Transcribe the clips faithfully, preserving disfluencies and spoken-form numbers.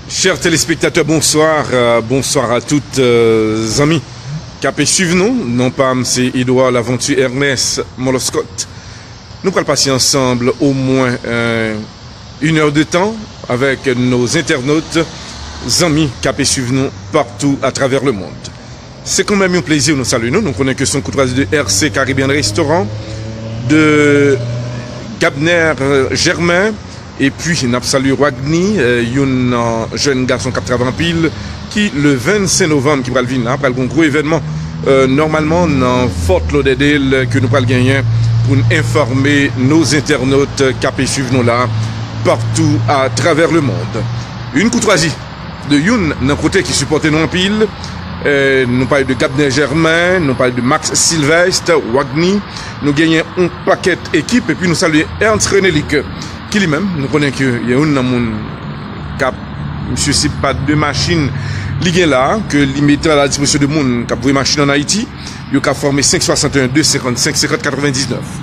Chers téléspectateurs, bonsoir. Euh, bonsoir à toutes, euh, zanmi k ap swiv nou. Non pa m se Edouard Laventure Ernest Moloscot. Nou pral pase ansanm omwen, euh, une heure de temps avec nos internautes, zanmi k ap swiv nou partout à travers le monde. Se kanmenm yon plezi nou salye nou. Nou konnen ke se yon koutwazi de R C Caribbean Restaurant, de Gabner, euh, Germain, epi n ap salye Wagny, euh, youn nan jèn gason k ap travay anpil, ki le vennsenk novanm ki pral vin la, pral gen yon gwo evènman, euh, nòmalman nan Fort Lauderdale ke nou pral genyen pou n enfòme nos internautes k ap swiv nou la partout à travers le monde. Yon koutwazi de youn nan kote ki sipòte nou anpil. Eh, nou pale de Gabner Germain, nou pale de Max Sylvestre, Wagny. Nou genyen yon pakèt ekip, epi nou salye Ernst René Luc, ki li menm, nou konnen ke youn nan moun k ap, misye se pa de machin li gen la, ke li mete a la dispozisyon de moun k ap voye machin ann Ayiti, yo ka fòme senk swasanteyen de senkannsenk senkant katrevendiznèf.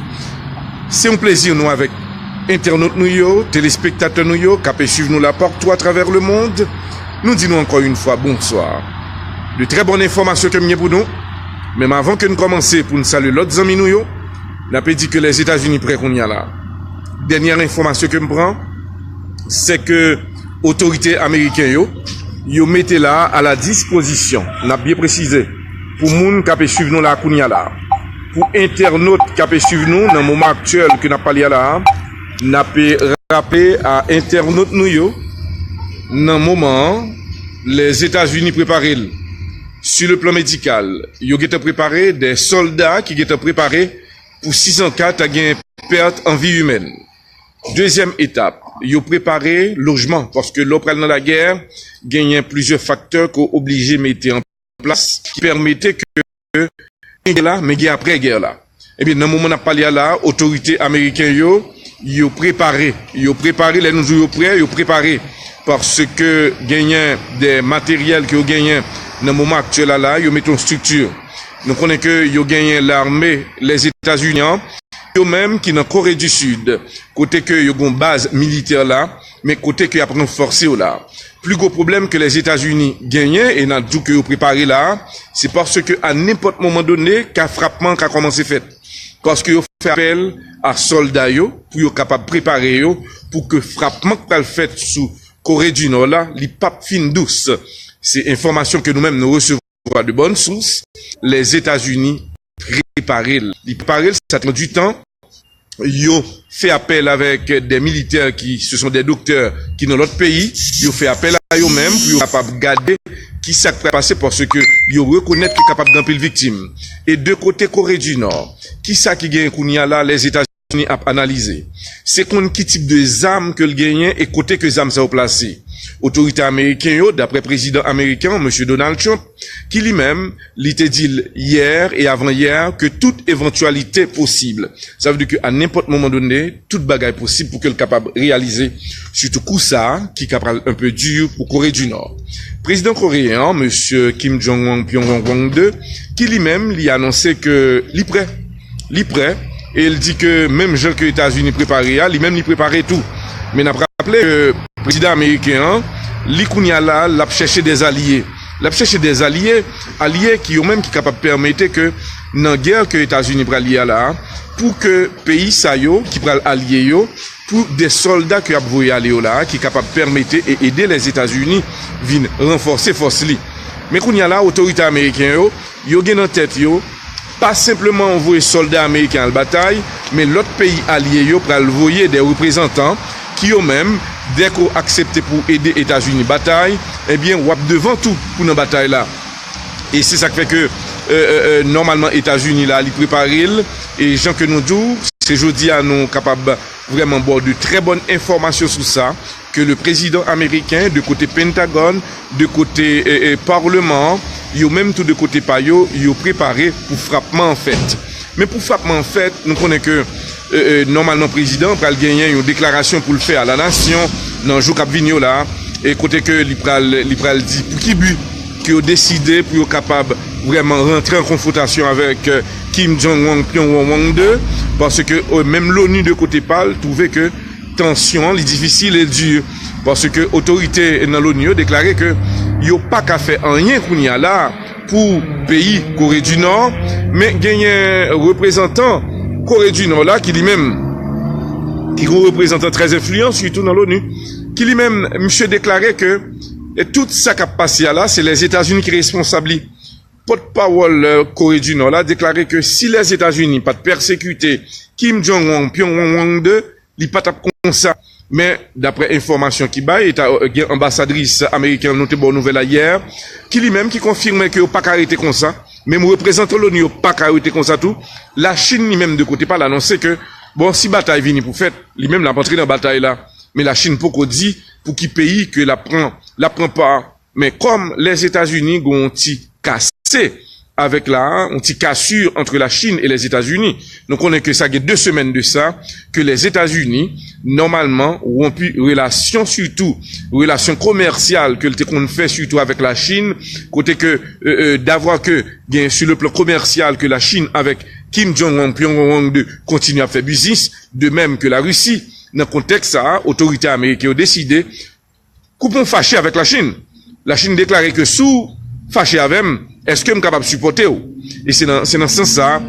Se yon plezi nou avèk entènot nou yo, telespektatè nou yo, k ap swiv nou la partou atravè lemonn. Nou di nou ankò yon fwa bonswa. De trè bòn enfòmasyon ke m gen pou nou. Men avan ke n kòmanse pou n salye lòt zanmi nou yo, n ap di ke Lèzetazini prè kounye a la. Dènyè enfòmasyon ke m pran, se ke otorite ameriken yo, yo mete la a la dispozisyon, n ap byen presize, pou moun k ap swiv nou la kounye a la. Pou entènot k ap swiv nou nan moman aktyèl ke n ap pale a la, n ap raple a entènot nou yo, nan moman an, Lèzetazini prepare l. Sur le plan médical, yo gentan prepare de sòlda ki gentan prepare pou si an ka ta gen pèt an vi imèn. Dezyèm etap, yo prepare lojman, paske lè w pral nan lagè, genyen plizyè faktè ke w oblije mete an plas ki pèmete ke gen gè la, men gen apre gè la. Ebyen, nan moman n ap pale a la, otorite ameriken yo, yo prepare. Yo prepare, lè nou di yo prè, yo prepare. Paske genyen de materyèl ke yo genyen nan moman aktyèl la, la, yo mete yon estrikti. Nou konnen ke yo genyen lame Lèzetazini an, yo menm ki nan Kore di Sid, kote ke yo gen yon baz militè la, men kote ke y ap ranfòse yo la. Pli gwo pwoblèm ke Lèzetazini genyen, e n a di w ke yo prepare la, se paske a nenpòt moman done, ka frapman ka kòmanse fèt. Paske yo fè apèl a sòlda yo pou yo kapab prepare yo pou ke frapman k pral fèt sou Kore di Nò la, li p ap fin dous. Se enfòmasyon ke nou menm nou resevwa de bòn sous. Lèzetazini prepare l. Li prepare l, sa te pran du tan. Yo fè apèl avèk de militè ki, ce sont des docteurs ki nan lòt peyi. Yo fè apèl a yo menm pou yo kapab gade ki sa k pral pase, paske yo rekonèt ke kapab gen anpil viktim. E de kote Kore di Nò, ki sa ki genyen kounye a la, Lèzetazini ap analize? Se konn ki tip de zam ke l genyen e kote ke zam sa yo plase. Otorite ameriken yo, daprè prezidan ameriken an, mesye Donald Trump, ki li menm, li te di l yè e avan yè ke tout evantyalite posib. Sa vle di ke a nenpòt moman done, tout bagay posib pou ke l kapab reyalize, sitou kou sa a, ki ka pral un peu dur pou Kore di Nò. Prezidan koreyen an, mesye Kim Jong-un Pyongyang Wang de, ki li menm, li anonse ke li prè. Li prè, e l di ke menm jan ke Etazini prepare a, li menm li prepare tou. Men n ap raple ke prezidan ameriken an, li kounye a la, l ap chèche dè alye. L ap chèche dè alye, alye ki yo menm ki kapab pèmete ke nan gè ke Etazini pral ye a la, pou ke peyi sa yo ki pral alye yo, pou de sòlda ke y ap voye ale yo la, ki kapab pèmete e ede Lèzetazini vin ranfòse fòs li. Men kounye a la, otorite ameriken yo, yo gen nan tèt yo, pa senpleman voye sòlda ameriken al batay, men lòt peyi alye yo pral voye de reprezantan ki yo menm, dèke w aksepte pou ede Etazini batay, ebyen, w ap devan tou pou nan batay la. E se sa k fè ke, euh, euh, euh, nòmalman, Etazini la, li prepare l. E jan ke nou di w, se jodi a nou kapab vrèman ba w de trè bòn enfòmasyon sou sa, ke le prezidan ameriken, de kote Pentagòn, de kote, euh, euh, Palman an, yo menm tou de kote pa yo, yo prepare pou frapman an fèt. Men pou frapman an fèt, nou konnen ke, euh, euh, nòmalman prezidan an pral genyen yon deklarasyon pou l fè a la nasyon nan jou k ap vini yo la, e kote ke li pral, li pral di pou ki bi ke yo deside pou yo kapab vrèman rantre an konfwontasyon avèk, euh, Kim Jong-un Pyongyang Wang de, paske, euh, menm l'ONU de kote pa l twouve ke tansyon an, li difisil e di, paske otorite nan l'ONU yo deklare ke yo pa ka fè anyen kounye a la pou peyi Kore di Nò, men genyen reprezantan Kore di Nò la ki li menm, ki yon reprezantan trè enfliyan, sitou nan l'ONU, ki li menm, misye deklare ke, e, tout sa k ap pase a la, se Lèzetazini ki responsab li. Pòtpawòl, e, Kore di Nò la deklare ke si Lèzetazini pa t pèsekite Kim Jong-un, Pyongyang de, li pa t ap konsa. Men, daprè enfòmasyon ki bay, e ta, e, gen anbasadris ameriken nou te ba w nouvèl la yè, ki li menm ki konfime ke yo pa ka rete konsa. Menm reprezantan l'ONU yo pa ka rete konsa tou. Lachin li menm de kote pa l anonse ke, bon, si batay vini pou fèt, li menm l ap antre nan batay la. Men Lachin poko di pou ki peyi ke l ap pran, l ap pran pa. Men kòm Lèzetazini gen yon ti kase avèk la, yon ti kasur entre la Chine et les États-Unis. Nou konnen ke sa gen de semèn de sa, ke Lèzetazini, nòmalman, wonpi relasyon, sitou relasyon komèsyal ke l te konn fè, sitou avèk la Chine, kote ke, e, e, davwa ke gen sur le plan commercial que la Chine avec Kim Jong-un, Pyongyang de, kontinye ap fè biznis, de menm ke la Risi. Nan kontèks sa a, otorite ameriken yo deside koupe w fache avèk Lachin. Lachin deklare ke si w fache avè m, èske m kapab sipòte w? E se nan, se nan sans sa a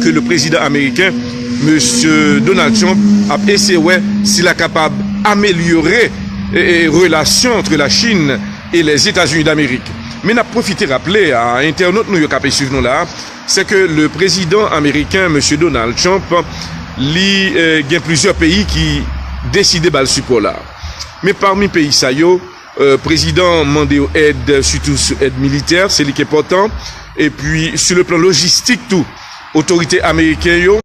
ke le prezidan ameriken, mesye Donald Trump, ap eseye wè si l a kapab amelyore, e, e, relasyon entre la Chine et les États-Unis d'Amérique. Men n ap pwofite raple a entènot nou yo k ap swiv nou la, se ke le prezidan ameriken, mesye Donald Trump, li, e, gen plizyè peyi ki deside ba l sipò la. Men pami peyi sa yo, e, prezidan an mande yo èd, sitou sou èd militè, se li ki enpòtan. Epi, sou le plan lojistik tou, otorite ameriken yo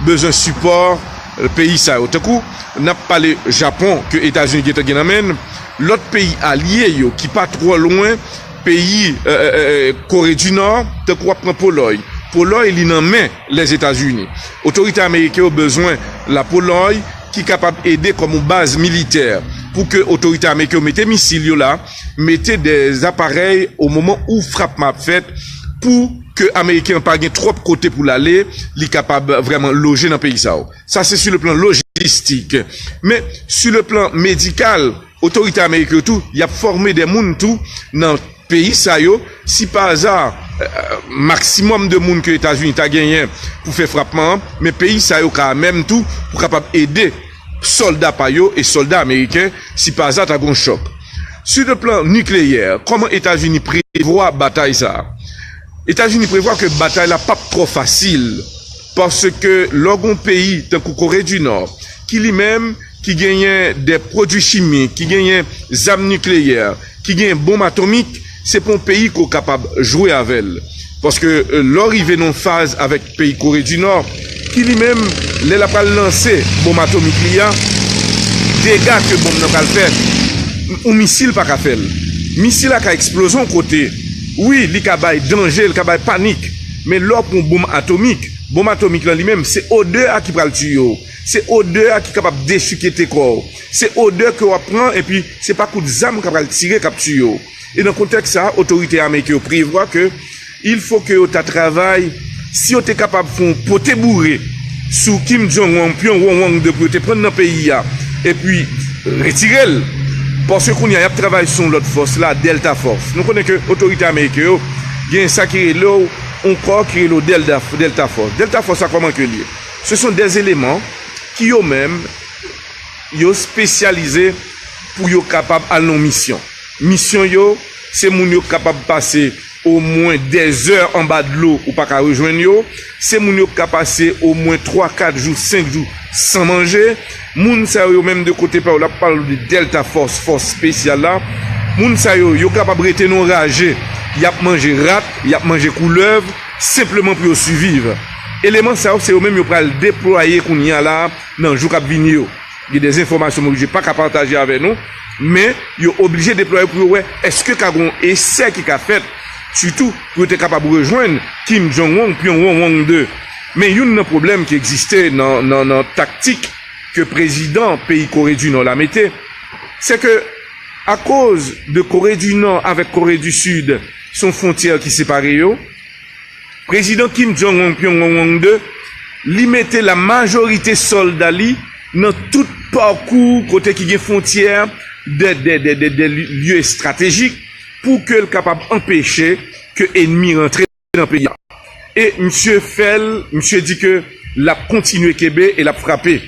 bezwen sipò, e, peyi sa yo. Tankou, n ap pale Japon, ke Etazini gentan gen nan men l, lòt peyi alye yo ki pa twò lwen, peyi, e, e, e, e, Kore di Nò, tankou w ap pran Polòy. Polòy, li nan men Lèzetazini. Otorite ameriken yo bezwen la Polòy ki kapab ede kòm yon baz militè pou ke otorite ameriken yo mete misil yo la, mete de aparèy o moman ou frapman ap fèt pou ke ameriken an pa gen twòp kote pou l ale, li kapab vrèman loje nan peyi sa yo. Sa se sou le plan lojistik. Men, sou le plan medikal, otorite ameriken yo tou, y ap fòme de moun tou nan peyi sa yo, si pa aza, e, e, maksimòm de moun ke Etazini ta genyen pou fè frapman an, men peyi sa yo ka menm tou pou kapab ede sòlda pa yo e sòlda ameriken, si pa aza ta gen yon chòk. Sou le plan nikleyè, kòman Etazini prevwa batay sa a? Etazini prevwa ke batay la p ap twò fasil, paske lè w gen yon peyi tankou Kore di Nò, ki li menm, ki genyen de pwodui chimik, ki genyen zam nikleyè, ki genyen bonm atomik, se pa yon peyi ke w kapab jwe avè l. Paske, e, lè w rive nan yon faz avèk peyi Kore di Nò, ki li menm, lè l ap pral lanse bonm atomik li a, dega ke bonm nan pral fè, yon misil pa ka fè l. Misil la ka eksploze yon kote. Wi, li ka bay danje, li ka bay panik. Men lè w pran yon bonm atomik, bonm atomik lan li menm, se odè a ki pral tiye w. Se odè a ki kapab dechikyete kò w. Se odè ke w ap pran, epi se pa kout zam k ap pral tire k ap tiye w. E nan kontèks sa a, otorite ameriken yo prevwa ke il fo ke yo ta travay, si yo te kapab fè yon pote boure sou Kim Jong-un, Pyongyang de pou yo te pran nan peyi a, epi retire l. Paske kounye a, y ap travay sou yon lòt fòs la, Delta Force. Nou konnen ke otorite ameriken yo gen sa ki rele w, yon kò ki rele w Delta, Delta Force. Delta Force sa, kòman ke l ye? Ce sont des éléments ki yo menm, yo espesyalize pou yo kapab al nan misyon. Misyon yo, se moun yo kapab pase omwen dèzè anba dlo ou pa ka rejwenn yo. Se moun yo ka pase omwen twa, kat jou, senk jou san manje. Moun sa yo, yo menm de kote pa yo, l ap pale de Delta Force, fòs espesyal la. Moun sa yo, yo kapab rete nan raje. Y ap manje rat, y ap manje koulèv, senpleman pou yo siviv. Eleman sa yo, se yo menm yo pral deplwaye kounye a la, nan jou k ap vini yo. Gen de enfòmasyon m oblije pa ka pataje avè nou, men yo oblije deplwaye pou yo wè èske ka gen yon esè ki ka fèt, sitou pou yo te kapab rejwenn Kim Jong-un, Pyongyang de. Men youn nan pwoblèm ki egziste nan, nan, nan taktik ke prezidan peyi Kore di Nò la mete, se ke akoz de Kore di Nò avèk Kore di Sid se yon fwontyè ki separe yo, prezidan Kim Jong-un, Pyongyang de, li mete la majorite sòlda li nan tout pakou kote ki gen fwontyè de, de, de, de, de lye estratejik pou ke l kapab anpeche ke enmi rantre nan peyi a. E misye fè l, misye di ke l ap kontinye kenbe e l ap frape.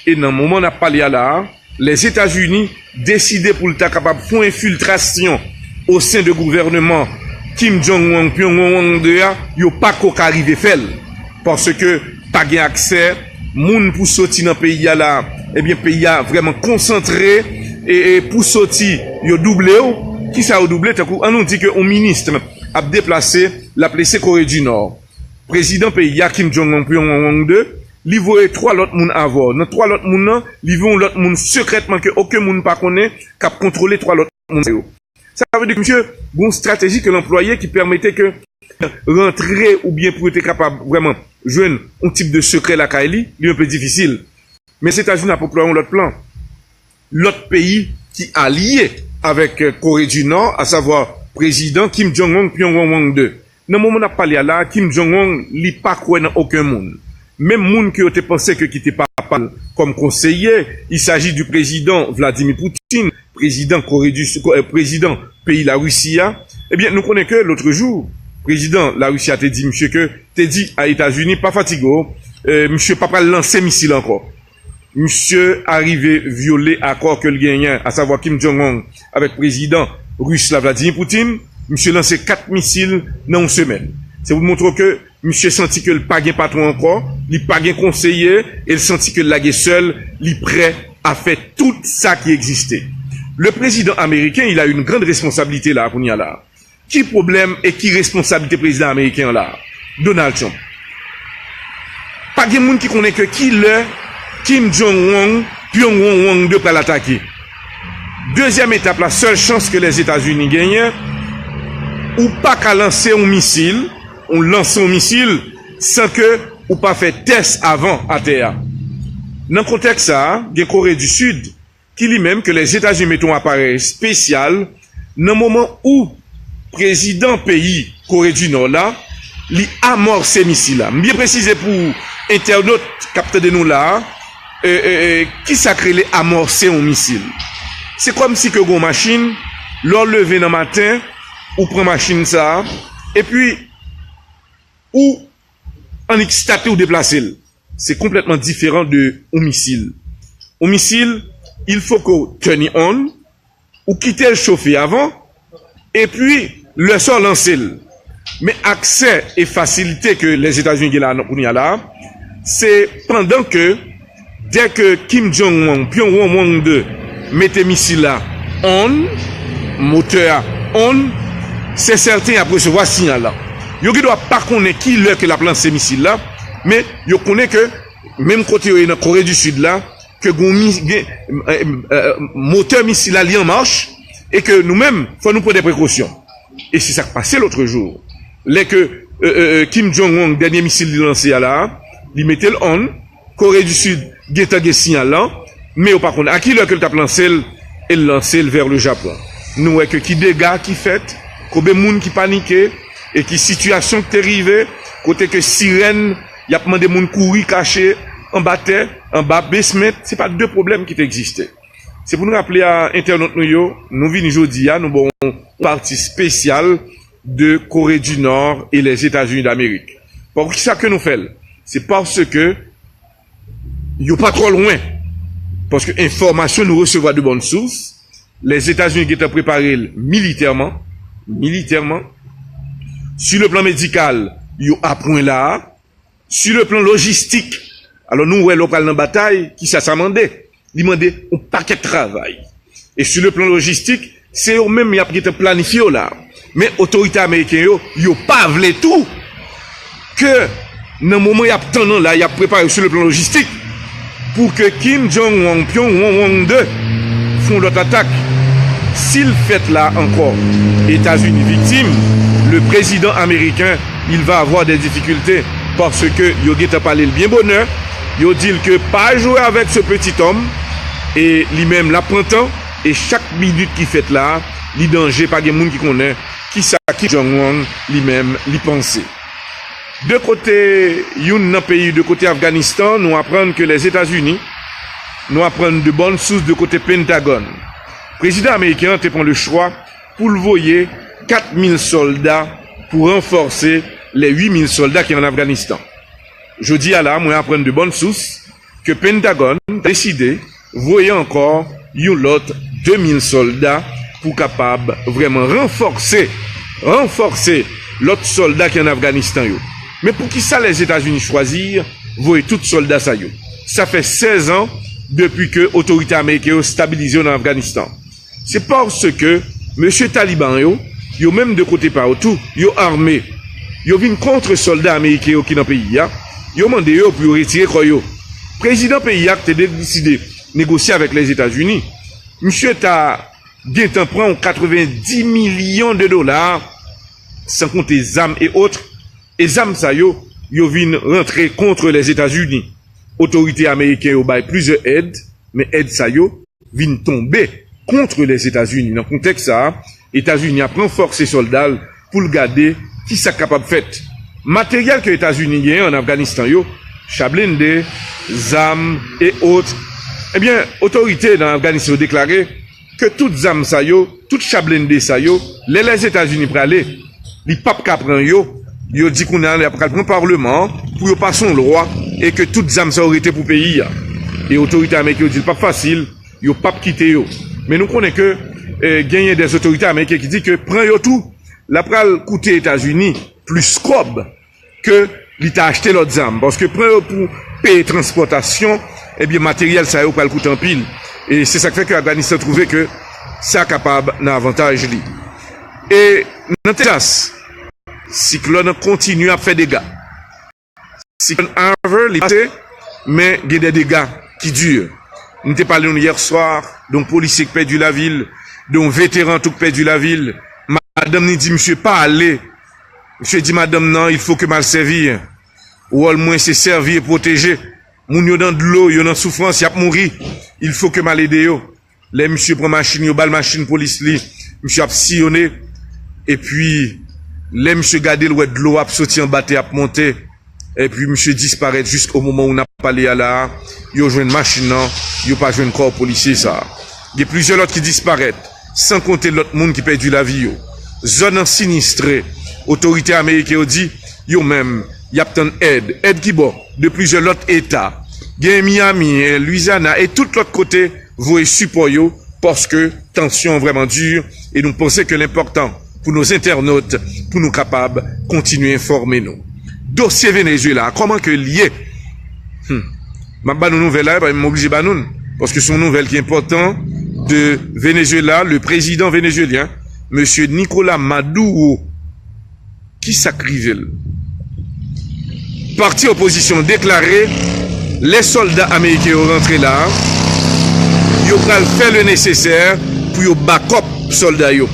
E nan moman n ap pale a la a, Lèzetazini deside pou l ta kapab fè yon enfiltrasyon o sen de gouvèneman Kim Jong-un, Pyongyang de a, yo pa ko ka rive fè l. Paske pa gen aksè moun pou soti nan peyi a la. Ebyen, peyi a vrèman konsantre e, e pou soti, yo double w. Kisa yo double? Tankou, an nou di ke yon minis ap deplase, l ap lese Kore di Nò. Prezidan peyi a, Kim Jong-un, Pyongyang de, li voye twa lòt moun avè w. Nan twa lòt moun nan, li voye yon lòt moun sekrètman ke okenn moun pa konnen k ap kontwole twa lòt moun sa yo. Sa vle di ke misye gen yon estrateji ke l anplwaye ki pèmete ke rantre oubyen pou yo te kapab vrèman jwenn yon tip de sekrè lakay li, li enpe difisil. Men Lèzetazini ap anplwaye yon lòt plan. Lòt peyi ki alye avèk, eh, Kore di Nò, asavwa prezidan Kim Jong-un, Pyongyang de. Nan moman n ap pale a la, Kim Jong-un, li pa kwè nan okenn moun. Menm moun ke yo te panse ke ki te papa l kòm konseye, il s'agit du président Vladimir Poutine, prezidan Kore di Sid, eh, prezidan peyi Larisi a, ebyen, nou konnen ke lotrejou, prezidan Larisi a te di misye ke, te di a Etazini, pa fatige w, eh, misye pa pral lanse misil ankò. Misye arive vyole akò ke l genyen, asavwa Kim Jong-un avèk prezidan ris la, Vladimir Putin. Misye lanse kat misil nan yon semèn. Se pou l montre w ke misye santi ke l pa gen patwon ankò, li pa gen konseye, e l santi ke l lage sèl, li prè a fè tout sa ki egziste. Le président américain, il a une grande responsabilité la, kounye a la. Ki pwoblèm e ki responsablite prezidan ameriken an la? Donald Trump. Pa gen moun ki konnen ke ki lè Kim Jong-un, Pyongyang de pral atake. Dezyèm etap la, sèl chans ke Lèzetazini genyen, ou pa ka lanse yon misil, ou lanse yon misil san ke ou pa fè tès avan atè a. Nan kontèks sa a, gen Kore di Sid ki li menm ke Lèzetazini mete yon aparèy espesyal nan moman ou prezidan peyi Kore di Nò la, li amòse misil la. M byen presize pou entènot k ap tande nou la a, e, e, e, kisa k rele amòse yon misil? Se kòmsi ke gon machin, lè w leve nan maten, ou pran machin sa a, epi ou annik stati, ou deplase l. Se konplètman diferan de yon misil. Yon misil, il faut que w turn it on, ou kite l chofe avan, epi lè sa w lanse l. Men aksè e fasilite ke Lèzetazini gen la kounye a la, se pandan ke, dè ke Kim Jong-un, Pyongyang de, mete misil la on, motè a on, se sèten y ap resevwa siyal la. Yo gen dwa pa konnen ki lè ke l ap lanse misil la, men yo konnen ke menm kote yo ye nan Kore di Sid la, ke gon mi-, gen, eh, eh, motè misil la li an mach, e ke nou menm, fò nou pran de prekosyon. E se sa k pase lotrejou. Lè ke, eh, eh, eh, Kim Jong-un, dènye misil li lanse a la, li mete l on, Kore di Sid gentan gen siyal lan, men yo pa konn a ki lè ke l t ap lanse l, e l lanse l vè le Japon. Nou wè ke ki dega ki fèt, konbyen moun ki panike, e ki sitiyasyon ki te rive, kote ke sirèn, y ap mande moun kouri kache anba tè, anba basement, se pa de pwoblèm ki te egziste. Se pou n raple a entènot nou yo, nou vini jodi a, nou ba w yon pati espesyal de Kore di Nò e Lèzetazini Damerik. Poukisa ke nou fè l? Se paske yo pa twò lwen. Paske enfòmasyon nou resevwa de bòn sous, Lèzetazini gentan prepare l militèman, militèman. Sur le plan médical, yo a pwen la a. Sur le plan logistique, alò nou wè lè w pral nan batay, kisa sa mande? Li mande yon pakèt travay. E sur le plan logistique, se yo menm y ap gentan planifye yo la. Men otorite ameriken yo, yo pa vle tou ke nan moman y ap tann nan la, y ap prepare sur le plan logistique pou ke Kim Jong-un, Pyongyang de, fè yon lòt atak. Si l fèt la ankò, Etazini viktim, le président américain, il va avoir des difficultés, paske yo gentan pale l byen bonè, yo di l ke pa jwe avèk ce petit homme, e li menm l ap pran tan, e chak minit ki fèt la, li danje, pa gen moun ki konnen kisa Kim Jong-un li menm li panse. De kote youn nan peyi, de kote Afganistan, nou aprann ke Lèzetazini, Nou aprann de bòn sous de kote Pentagòn. Prezidan ameriken an te pran le chwa pou l voye kat mil sòlda pou ranfòse lè uit mil sòlda ki ann Afganistan. Jodi a la, mwen aprann de bòn sous ke Pentagòn deside voye ankò yon lòt de mil sòlda pou kapab vrèman ranfòse, ranfòse lòt sòlda ki ann Afganistan yo. Men poukisa Lèzetazini chwazi voye tout sòlda sa yo? Sa fè sèz an depi ke otorite ameriken yo stabilize yo nan Afganistan. Se paske mesye Taliban yo, yo menm de kote pa yo tou, yo ame. Yo vin kont sòlda ameriken yo ki nan peyi a. Yo mande yo pou yo retire kò yo. Prezidan peyi a ki te deside negosye avèk Lèzetazini, misye ta gentan pran yon katrevendi milyon de dola, san konte zam e otre. E zam sa yo, yo vin rantre kont Lèzetazini. Otorite ameriken yo bay plizyè èd, men èd sa yo vin tonbe kont Lèzetazini. Nan kontèks sa a, Etazini ap ranfòse sòlda l pou l gade ki sa k kapab fèt. Materyèl ke Etazini genyen ann Afganistan yo, cha blende, zam e ot, ebyen, otorite nan Afganistan yo deklare ke tout zam sa yo, tout cha blende sa yo, lè Lèzetazini prale, li p ap ka pran yo. Yo di kounye a y ap pral pran palman an pou yo pase yon lwa e ke tout zam sa yo rete pou peyi a. E otorite ameriken yo di l p ap fasil, yo p ap kite yo. Men nou konnen ke, eh, genyen dè otorite ameriken ki di ke pran yo tou, l ap pral koute Etazini plis kòb ke li ta achte lòt zam. Paske pran yo pou peye transpòtasyon, ebyen, materyèl sa yo pral koute anpil. E se sa k fè ke Afganistan twouve ke sa kapab nan avantaj li. E nan Texas, siklòn nan kontinye ap fè dega. Siklòn Harvey, li pase, men gen de dega ki di. M te pale nou yè swa de yon polisye ki pèdi lavi l, de yon veteran tou ki pèdi lavi l. Madanm ni di misye pa ale. Misye di madanm nan, il faut que m al sèvi. Wòl mwen se sèvi e pwoteje. Moun yo nan dlo, yo nan soufrans, y ap mouri. Il faut que m al ede yo. Lè misye pran machin, yo ba l machin polis li. Misye ap siyone. Epi, lè misye gade, l wè dlo ap soti anba tè, ap monte. Epi, misye disparèt jis o moman ou n ap pale a la a. Yo jwenn machin nan, yo pa jwenn kò polisye sa a. Gen plizyè lòt ki disparèt, san konte lòt moun ki pèdi lavi yo. Zòn nan sinistre. Otorite ameriken yo di, yo menm, y ap tann èd. Èd ki bò? De plizyè lòt eta. Gen Miami, Louisiana e tout lòt kote voye sipò yo, paske tansyon an vrèman di, e nou panse ke l enpòtan pou nos entènot, pou nou kapab kontinye enfòme nou. Dosye Venezuela, kòman ke l ye? Hmm. M ap ba nou nouvèl la, e pa m oblije ba nou l, paske se yon nouvèl ki enpòtan de Venezuela, le président vénézuélien, mesye Nicolas Maduro, ki sa k rive l? Pati opozisyon deklare lè sòlda ameriken yo rantre la a, yo pral fè le nesesè pou yo bakòp sòlda yo.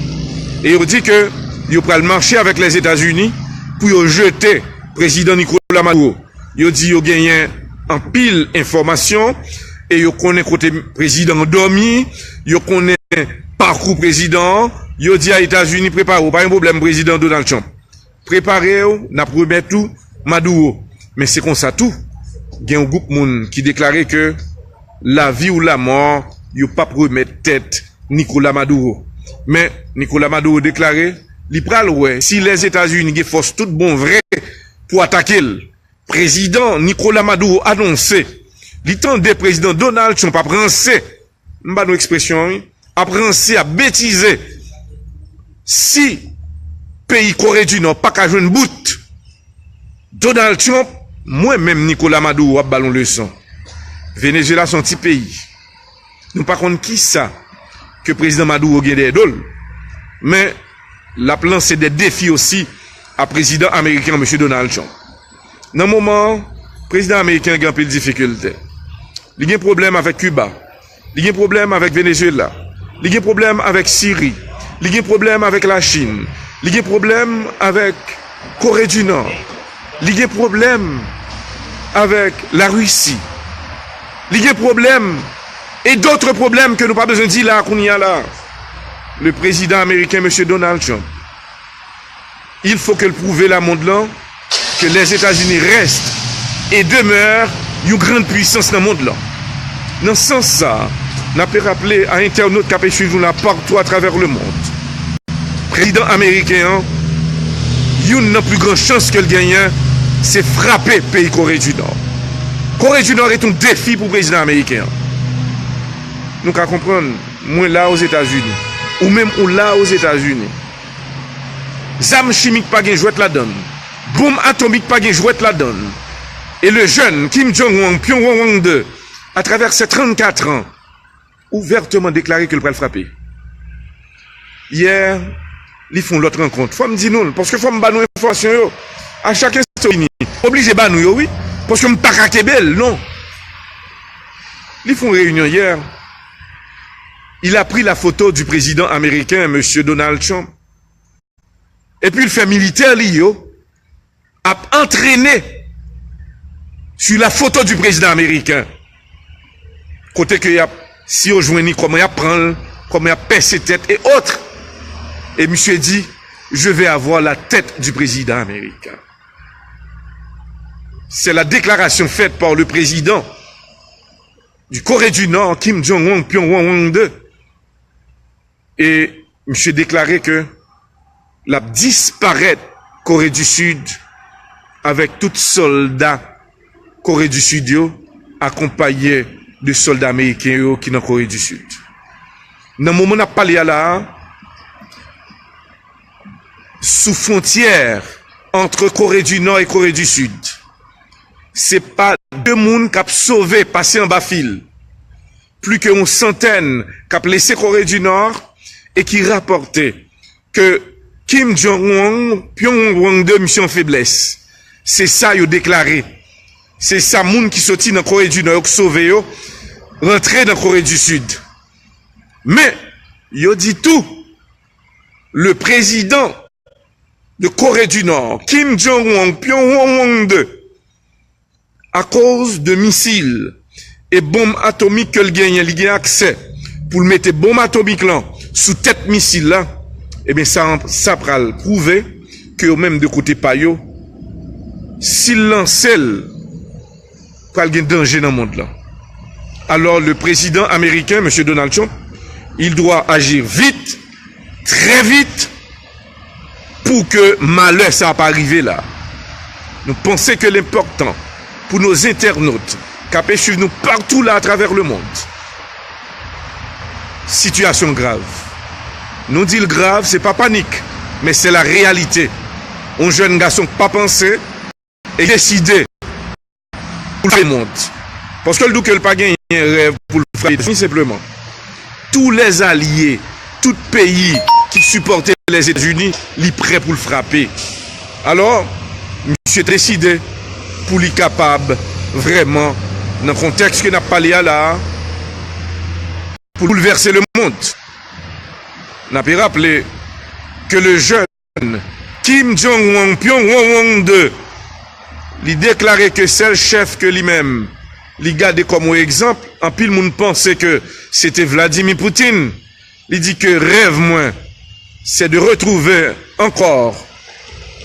E yo di ke yo pral mache avèk Lèzetazini pou yo jete prezidan Nicolas Maduro. Yo di yo genyen anpil enfòmasyon e yo konnen kote prezidan an dòmi, yo konnen pakou prezidan an. Yo di a Etazini, prepare w, pa gen pwoblèm, prezidan Donald Trump. Prepare w, n ap remèt ou Maduro. Men se konsa tou, gen yon gwoup moun ki deklare ke lavi ou lamò, yo p ap remèt tèt Nicolas Maduro. Men Nicolas Maduro deklare li pral wè si Lèzetazini gen fòs tout bon vre pou atake l. Prezidan Nicolas Maduro anonse li tande prezidan Donald Trump ap ranse, m ba nou ekspresyon an, wi, ap ranse, ap betize. Si peyi Kore di Nò pa ka jwenn bout Donald Trump, mwen menm Nicolas Maduro ap ba l yon leson. Venezuela se yon ti peyi. Nou pa konn kisa ke prezidan Maduro gen dèyè do l. Men, l ap lanse de defi osi a prezidan ameriken an, mesye Donald Trump. Nan moman an, prezidan ameriken an gen anpil difikilte. Li gen pwoblèm avèk Kiba. Li gen pwoblèm avèk Venezuela. Li gen pwoblèm avèk Siri. Li gen pwoblèm avèk Lachin. Li gen pwoblèm avèk Kore di Nò. Li gen pwoblèm avèk Larisi. Li gen pwoblèm e dòt pwoblèm ke nou pa bezwen di la a kounye a la. Le président américain, mesye Donald Trump, il faut que l pwouve lamond lan ke Lèzetazini reste et demeure yon grann pwisans nan mond lan. Nan sans sa, n ape raple a entènot k ape swiv nou la patou atravè lemond, prezidan ameriken an, youn nan pli gran chans ke l genyen, se frape peyi Kore di Nò. Kore di Nò rete yon defi pou prezidan ameriken an. Nou ka konprann, mwen la Ozetazini, ou menm ou la Ozetazini. Zam chimik pa gen jwèt ladann. Bonm atomik pa gen jwèt ladann. E le jèn Kim Jong-un, Pyongyang de, atravè sè trannkat an, ouvèteman deklare ke l pral frape. Yè, li fè yon lòt rankont. Fò m di nou l, paske fò m ba nou enfòmasyon yo. A chak enstan vini, oblije ba nou yo, wi. Paske m pa ka kenbe l, non. Li fè yon reyinyon yè. Il a pris la photo du président américain, monsieur Donald Trump. Epi l fè militè li yo ap antrene sur la photo du président américain. Kote ke y ap, si yo jwenn li, kòman y ap pran l, kòman y ap pèse tèt e ot. E misye di, je vais avoir la tête du président américain. C'est la déclaration faite par le président du Corée du Nord, Kim Jong-un, Pyongyang de. E misye deklare ke l ap disparèt Kore di Sid avèk tout sòlda Kore di Sid yo, akonpaye de sòlda ameriken yo ki nan Kore di Sid. Nan moman n ap pale a la a, sou fwontyè ant Kore di Nò e Kore di Sid, se pa de moun k ap sove pase anba fil. Plis ke yon santèn k ap lese Kore di Nò e ki rapòte ke Kim Jong-un, Pyongyang de, misye an feblès. Se sa yo deklare. Se sa moun ki soti nan Kore di Nò yo k sove yo rantre nan Kore di Sid. Men, yo di tou, le président de Corée du Nord, Kim Jong-un, Pyongyang de, akoz de misil e bonm atomik ke l genyen, li gen aksè pou l mete bonm atomik lan sou tèt misil la, ebyen sa, sa pral pwouve ke yo menm de kote pa yo, si l lanse l, pral gen danje nan mond lan. Alors, le président américain, monsieur Donald Trump, il doit agir vite, très vite, pou ke malè sa pa rive la. Nou panse ke l enpòtan pou nos entènot k ap swiv nou patou la atravè lemond. Sitiyasyon grav. Nou di l grav, se pa panik, men se la réalité. Yon jèn gason k pa panse e deside pou l frape lemond. Paske l di w ke l pa genyen rèv pou l frape Etazini senpleman. Tou lèzalye, tout peyi ki sipòte Lèzetazini, li prè pou l frape. Alò, misye te deside pou li kapab vrèman, nan kontèks ke n ap pale a la a, pou l boulvèse lemond. N ape raple ke le jèn Kim Jong-un, Pyongyang de, li deklare ke sèl chèf ke li menm li gade kòm yon egzanp, anpil moun panse ke se te Vladimir Putin. Li di ke rèv mwen, se de retwouve ankò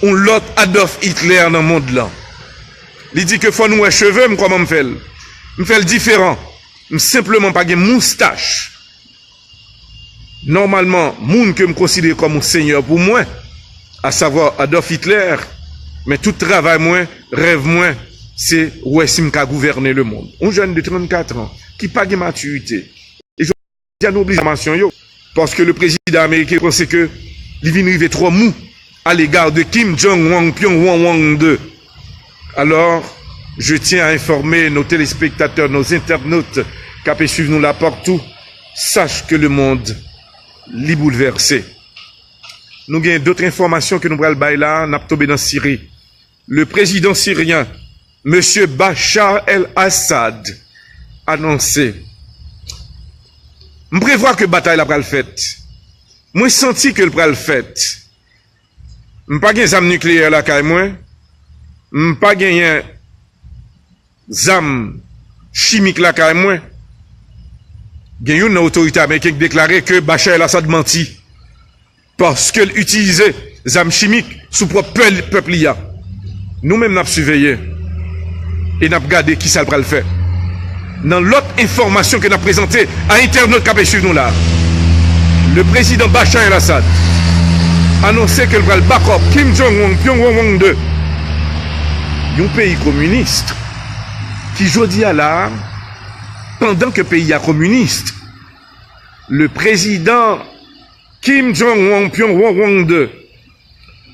yon lòt Adolf Hitler nan mond lan. Li di ke fò nou wè cheve m kòman m fè l. M fè l diferan. M senpleman pa gen moustach. Nòmalman, moun ke m konsidere kòm yon senyè pou mwen, asavwa Adolf Hitler, men tout travay mwen, rèv mwen, se wè si m ka gouvène lemond. Yon jèn de trannkat an, ki pa gen matirite. E jodi a nou oblije masyon yo, paske le prezidan ameriken panse ke li vin rive twò mou à l'égard de Kim Jong-un, Pyongyang de. Alors, je tiens à informer nos téléspectateurs, nos internautes k ap swiv nou la patou, sache que le monde li boulvèse. Nou gen dòt enfòmasyon ke nou pral bay la, n ap tonbe nan Siri. Le président syrien, Monsieur Bachar el-Assad, anonse. M prevwa ke batay la pral fèt. Mwen santi ke l pral fèt. M pa gen zam nikleyè lakay mwen. M pa genyen zam chimik lakay mwen. Gen youn nan otorite ameriken ki deklare ke Bachar el-Assad manti. Paske l itilize zam chimik sou pwòp pè-, pèp li a. Nou menm n ap siveye e n ap gade kisa l pral fè. Nan lòt enfòmasyon ke n ap prezante a entènot k ap swiv nou la, le prezidan Bashar el-Assad anonse ke l pral bakòp Kim Jong-un Pyongyang Wang de, yon peyi kominis ki jodi a la, pandan ke peyi a kominis, le prezidan Kim Jong-un Pyongyang Wang de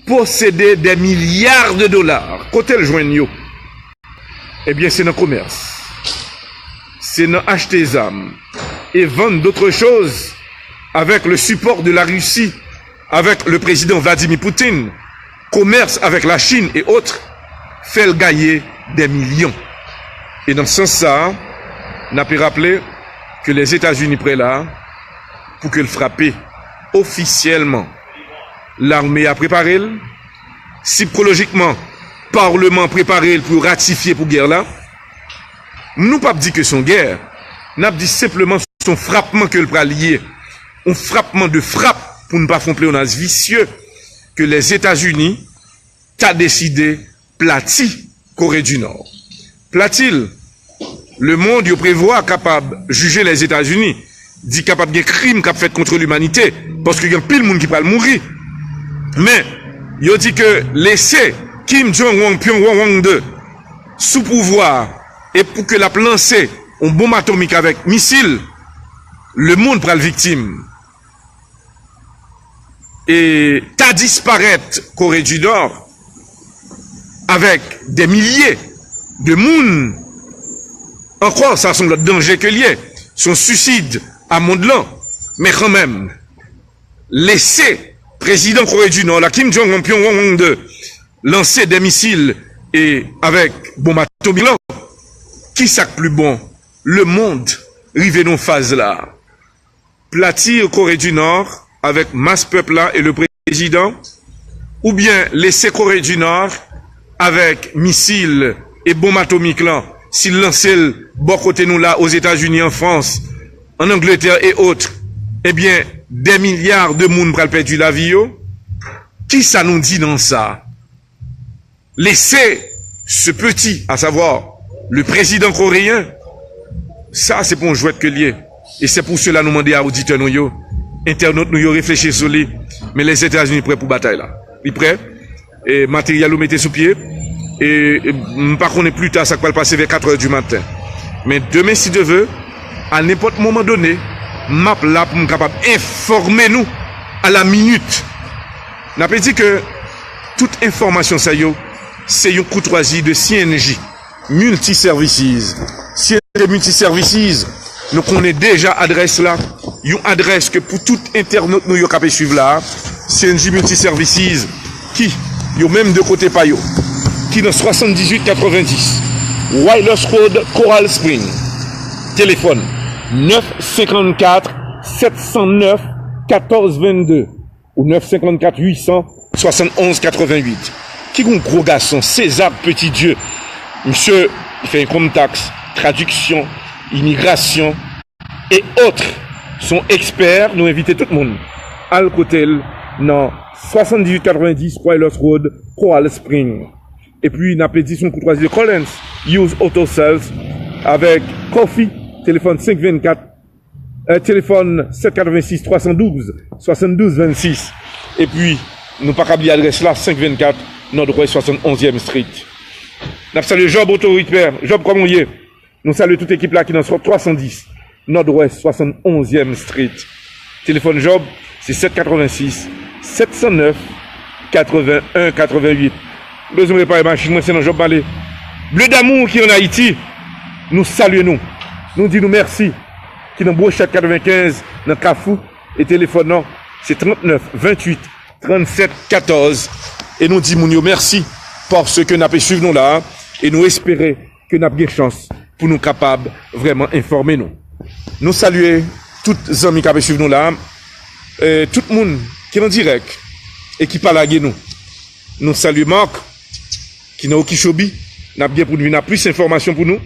posede des milliards de dollars. Kote l jwenn yo? Ebyen, se nan komès. Se nan achte zam e vann d'autres choses avec le support de la Russie, avec le président Vladimir Poutine, commerce avec la Chine et autres, fè l gaye des millions. E nan sans sa, n ap raple ke Lèzetazini prè la pou ke l frape ofisyèlman. Lame a prepare l, sikolojikman, palman prepare l pou yo ratifye pou gè la. Nou p ap di ke se yon gè, n ap di senpleman se yon frapman ke l pral ye, yon frapman de frap, pou n pa fè yon pleyonaj visye, ke Lèzetazini ta deside plati Kore di Nò. Plati l, lemonn yo prevwa kapab jije Lèzetazini, di kapab gen krim k ap fèt kont limanite, paske gen anpil moun ki pral mouri. Men, yo di ke lese Kim Jong-un Pyongyang Wang de sou pouvwa a, e pou ke l ap lanse yon bonm atomik avèk misil, lemonn pral viktim. E ta disparèt Kore di Nò avèk dè milye de moun ankò, sa se yon lòt danje ke l ye, se yon sisid a mond lan. Men kanmenm, lese prezidan Kore di Nò la, Kim Jong-un Pyongyang Wang de, lanse dè misil e avèk bonm atomik lan, kisa k pli bon? Lemonn rive nan faz la. Plati Kore di Nò avèk mas pèp la e le prezidan, oubyen lese Kore di Nò avèk misil e bonm atomik lan, si l lanse l bò kote nou la, Ozetazini, an Frans, an Angletè e otre, ebyen, dè milya de moun pral pèdi lavi yo. Kisa nou di nan sa? Laisser ce petit, à savoir le président coréen, sa se pa yon jwèt ke l ye. E se pou sela nou mande a oditè nou yo, entènot nou yo, reflechi sou li. Men Lèzetazini prè pou batay la. Li prè. E materyèl yo mete sou pye. E, e m pa konnen pli ta sa k pral pase vè kat è di maten. Men demen, si Dye vle, a nenpòt moman done, m ap la pou m kapab enfòme nou a la minit. N ape di ke tout enfòmasyon sa yo, se yon koutwazi de C N J Multi Services. C N J Multi Services, nou konnen deja adrès la, yon adrès ke pou tout entènot nou yo k ape swiv la, C N J Multi Services, ki, yo menm de kote pa yo, ki nan swasanndizuit katrevendis Wailers Road, Coral Spring. Telefòn nèf senkannkat sèt san nèf katòz vennde. Ou nèf senkannkat uit san swasannonz katrevennuit. Ki gon gwo gason, César Petitdieu. Misye fè enkonm taks, tradiksyon, imigrasyon, e otre. Se yon ekspè, nou envite tout moun al kote l nan swasanndizuit katrevendis Wailers Road, Coral Spring. Epi, n ape di se yon koutwazi de Collins Used Auto Sales avèk Coffee, telefòn senk vennkat, eh, telefòn sèt katrevensis twa san douz swasann douz vennsis. Epi, nou pa ka bliye adrès la, senk vennkat Nòdwès swasannonzyèm Street. N ap salye Job Auto Repair. Job, kòman w ye? Nou salye tout ekip la ki nan twa san dis Nòdwès swasannonzyèm Street. Telefòn Job, se sèt katrevensis sèt san nèf katrevenn en katrevennuit. Bezwen repare machin mwen, se nan Job m ale. Bleu d'Amour ki ann Ayiti, nou salye nou. Nou di nou mèsi. Ki nan Brochèt katrevenkenz, nan Kafou, e telefòn nan, se trannèf venntuit trannsèt katòz. E nou di moun yo mèsi, paske n ape swiv nou la, e nou espere ke n ap gen chans pou nou kapab vrèman enfòme nou. Nou salye tout zanmi k ape swiv nou la, e tout moun ki nan dirèk e ki pa lage nou. Nou salye Mark, ki nan Okeechobee. N ap gen pou n vin ak plis enfòmasyon pou nou.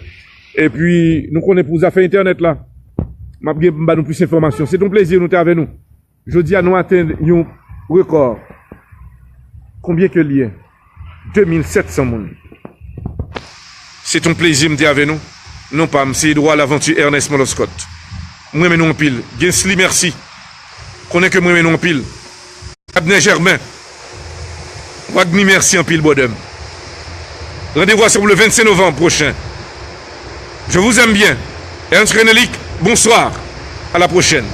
Epi, nou konnen pou zafè entènèt la, m ap gen pou m ba nou plis enfòmasyon. Se te yon plezi nou te avè nou. Jodi a, nou atenn yon rekò. Konbyen ke l ye? De mil sèt san moun. Se te yon plezi m te avè nou. Non pa m, se Edouard Laventure Ernest Moloscot. Mwen renmen nou anpil. Gensly, mèsi. Konnen ke mwen renmen nou anpil. Abner Germain. Wagny, mèsi anpil, brother m. Rendez-vous ensemble le vingt-cinq novembre prochain. Je vous aime bien. Ernst Renelik, bonsoir. À la prochaine.